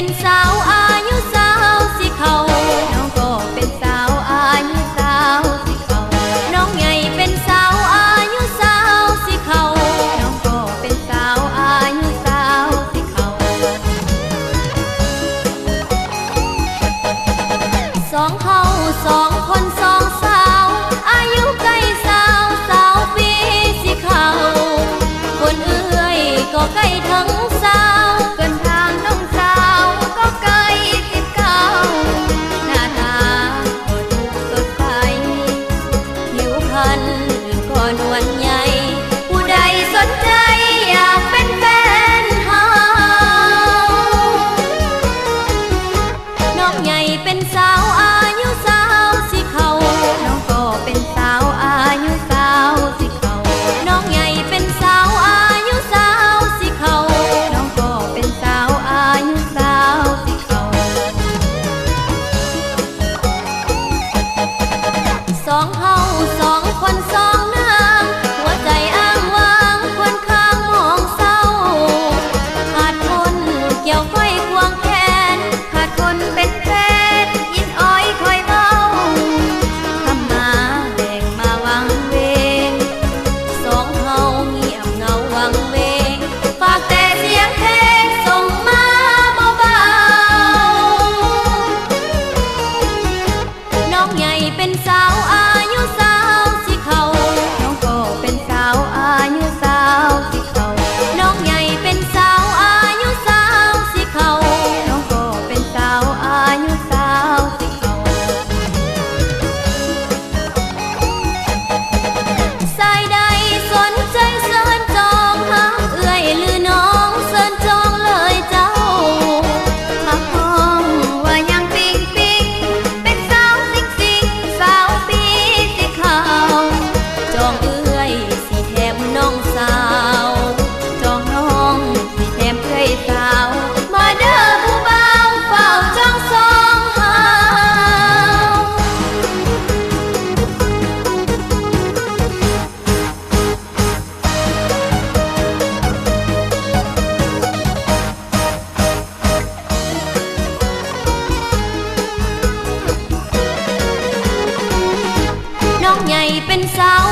ເປັນສາວອາຍຸຊາວຊິເຂົ້າ ນ້ອງກໍເປັນສາວອາຍຸຊາວຊິເຂົ້າ ນ້ອງໃຫຍ່ເປັນສາວອາຍຸຊາວຊິເຂົ້າ ນ້ອງກໍເປັນສາວອາຍຸຊາວຊິເຂົ້າ ສອງເຮົາສອງຄົນສອງສາວ ອາຍຸໃກ້ຊາວ ຊາວປີຊິເຂົ້າ ຄົນເອື້ອຍກໍໃກ້ເຖິງຊາວ ເກີນທາງນ້ອງສາວກໍໃກ້ສິບເກົ້າ ໜ້າຕາກໍດູສົດໃສ ຜິວພັນກໍນວນໃຍ ຜູ້ໃດສົນໃຈຢາກເປັນແຟນເຮົາ ນ້ອງໃຫຍ່ເປັນສາວອາຍຸຊາວຊິເຂົ້າ ນ້ອງກໍເປັນສາວອາຍຸຊາວຊິເຂົ້າ ນ້ອງໃຫຍ່ເປັນສາວອາຍຸຊາວຊິເຂົ້າ ນ້ອງກໍເປັນສາວອາຍຸຊາວຊິເຂົ້າ ສອງເຮົາສອງຄົນສອງນາງ ຫົວໃຈອ້າງວ້າງຄວນຄາງມອງເສົ້າ ຂາດຄົນກ່ຽວຂ້ອຍຄວງແຂນ ຂາດຄົນເປັນແຟນ ຍິນອ້ອຍຄ່ອຍເວົ້າ ຄຳມາແບ່ງມາວັງເວງ ສອງເຮົາງຽບເຫງົາວັງເວງ ຝາກແຕ່ສຽງເພງສົ່ງມາເບົາໆ ນ້ອງໃຫຍ່ເປັນສາວອາຍຸຊາວຊິເຂົ້າ ນ້ອງກໍເປັນສາວອາຍຸຊາວຊິເຂົ້າ ນ້ອງໃຫຍ່ເປັນສາວອາຍຸຊາວຊິເຂົ້າ ນ້ອງກໍເປັນສາວອາຍຸຊາວຊິເຂົ້າ ຊາຍໃດສົນໃຈເຊີນຈອງ ຫາກເອື້ອຍຫຼືນ້ອງເຊີນຈອງເລີຍເຈົ້າ ຫາກນ້ອງວ່າຍັງປິງປິງ ເປັນສາວຊິງຊິງ ຊາວປີຊິເຂົ້າ ຈອງເອື້ອຍຊິແຖມນ້ອງສາວ ຈອງນ້ອງຊິແຖມເອື້ອຍສາວ ມາເດີຜູ້ບ່າວ ຟ້າວຈອງສອງເຮົາ ນ້ອງໃຫຍ່ເປັນສາວ